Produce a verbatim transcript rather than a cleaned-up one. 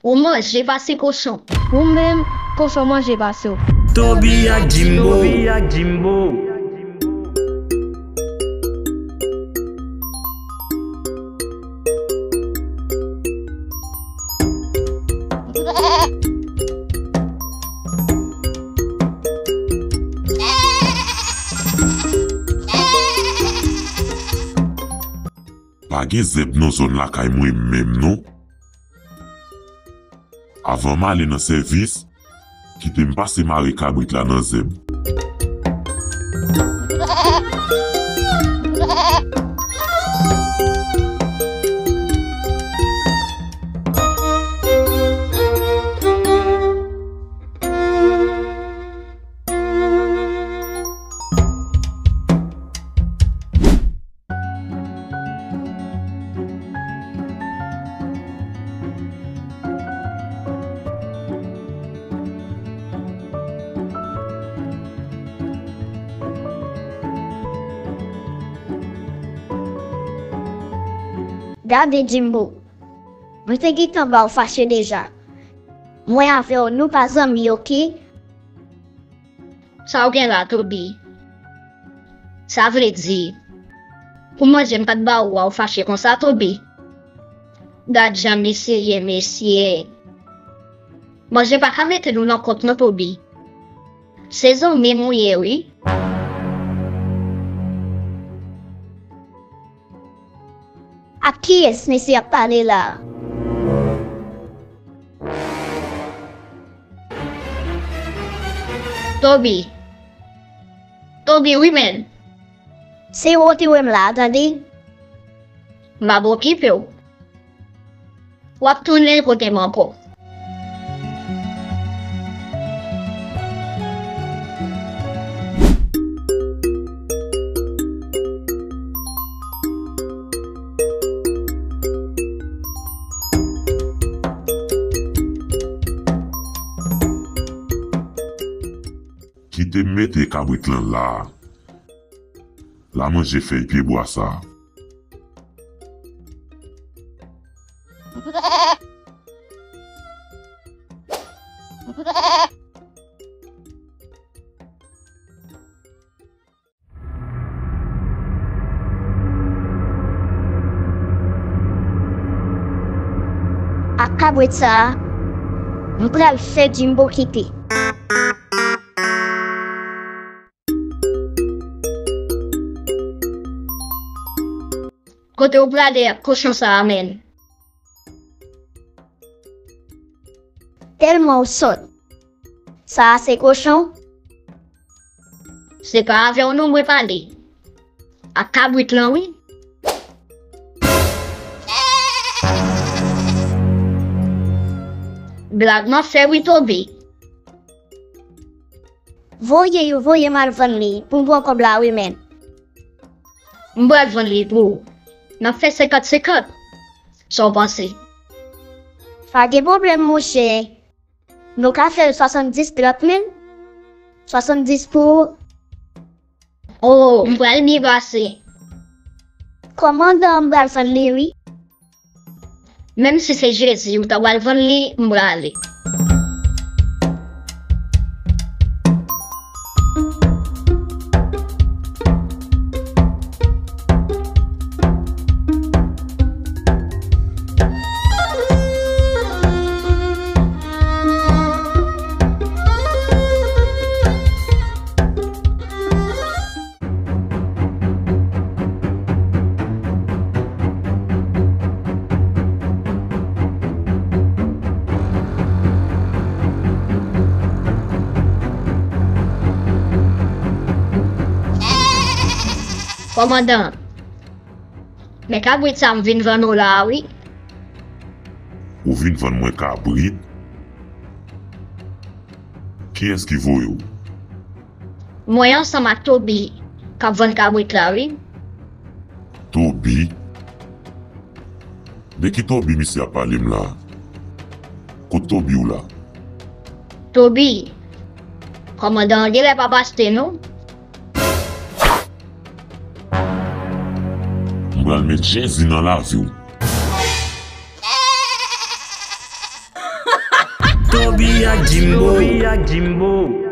Ou manje pase kochon. Ou menm, kochon manje pase w. Toby ak Jimbo. Toby ak Jimbo. Pa gen zèb nan zòn lakay mwen menm non. Avan m ale nan sèvis, kite m pase mare kabrit la nan zèb. Gade, Jimbo, mwen te gentan ba w fache deja. Mwen avè w, nou pa zanmi, oke? Sa w gen la, Toby? Sa vle di, pou manje m pa t ba ou a, ou fache konsa, Toby? Gad jan misye ye, mesye. Manje pa ka mete nou nan kont non, Toby. Se zanmi m ou ye, wi. Ak kiyès mesye ap pale la a? Toby. Toby, wi, men. Se ou te wè m la a, tande. M ap okipe w. W ap tounen kote m ankò. Kite m mete kabrit lan la a. La manje fèy pyebwa sa a. Ak kabrit sa a, m pral fè Jimbo kite. Kote w prale ak kochon sa a, menn? Tèlman w sòt. Sa a se kochon? Se pa avè w non mwen pale. Ak kabrit lan, wi. Blag m ap fè wi, Toby. Voye yo, voye m al vann li pou m pran kòb la wi, men. M pral vann li pou ou. N ap fè senkant senkant. Sa w panse? Pa gen pwoblèm, monchè. Nou ka fè l swasanndis trant mil. Swasanndis pou ou. Oh, m pral byen pase. Kòmandan, m pral vann li wi. Menm si se Jezi ou ta pral vann li, m prale. Kòmandan, men kabrit sa m vin vann ou la a wi. Ou vin vann mwen kabrit? Kiyès ki voye w? Mwen ansanm ak Toby k ap vann kabrit la wi. Toby? De ki Toby misye ap pale m la? Kot Toby w la? Toby, kòmandan an genlè pa paste non. M pral met Jezi nan lavi w. Obi ak Jimbo. Obi ak Jimbo.